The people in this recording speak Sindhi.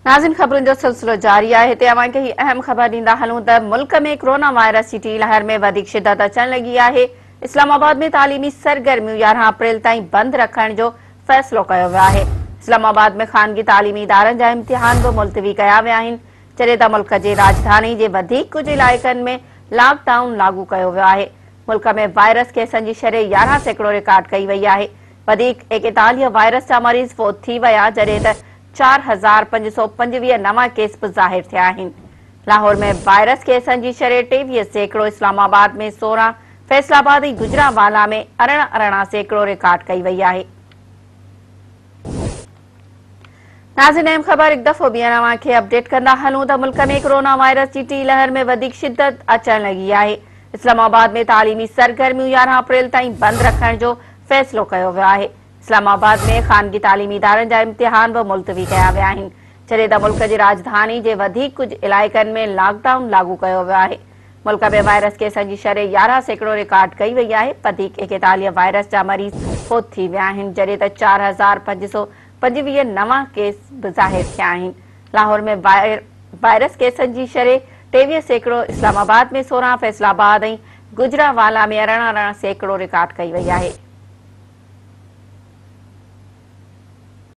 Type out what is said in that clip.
ناظرين، خبرن جو سلسلو جاري آهي. هتي اوهان کي هي اهم خبر ڏيندا هلون ته ملڪ ۾ ڪرونا وائرس جي ٽين لهر ۾ وڌيڪ شدت اچڻ لڳي آهي. اسلام آباد ۾ تعليمي سرگرميون 11 اپريل تائين بند رکڻ جو فيصلو ڪيو ويو آهي. اسلام آباد ۾ خانگي تعليمي ادارن جا امتحان به ملتوي ڪيا ويا آهن، جڏهن ته ملڪ جي راڄڌاني جي وڌيڪ ڪجهه علائقن ۾ لاڪ ڊائون لاڳو ڪيو ويو آهي. ملڪ ۾ وائرس ڪيسن جي شرح 11% رڪارڊ ڪئي وئي آهي. وڌيڪ 41 وائرس جا مريض فوت ٿي ويا، جڏهن ته 4525 نوان ڪيس به ظاهر ٿيا آهن. لاهور ۾ وائرس ڪيسن جي شرح 23%، اسلام آباد ۾ 16، فيصل آباد ۽ گجرانوالا ۾ 18 18% رڪارڊ ڪئي وئي آهي. ناظرين، اهم خبر هڪ دفعو ٻيهر اوهان کي اپڊيٽ ڪندا هلون ته ملڪ ۾ ڪرونا وائرس جي ٽين لهر ۾ وڌيڪ شدت اچڻ لڳي آهي. اسلام آباد ۾ تعليمي سرگرميون 11 اپريل تائين بند رکڻ جو فيصلو ڪيو ويو آهي. اسلام آباد ۾ خانگي تعليمي ادارن جا امتحان به ملتوي ڪيا ويا آهن، جڏهن ته ملڪ جي راڄڌاني جي وڌيڪ ڪجهه علائقن ۾ لاڪ ڊائون لاڳو ڪيو ويو آهي. ملڪ ۾ وائرس ڪيسن جي شرح 11% رڪارڊ ڪئي وئي آهي. وڌيڪ 41 وائرس جا مريض فوت ٿي ويا آهن، جڏهن ته 4525 نوان ڪيس به ظاهر ٿيا آهن. لاهور ۾ وائرس ڪيسن جي شرح 23%، اسلام آباد ۾ 16، فيصل آباد ۽ گجرانوالا ۾ 18 18% رڪارڊ ڪئي وئي آهي.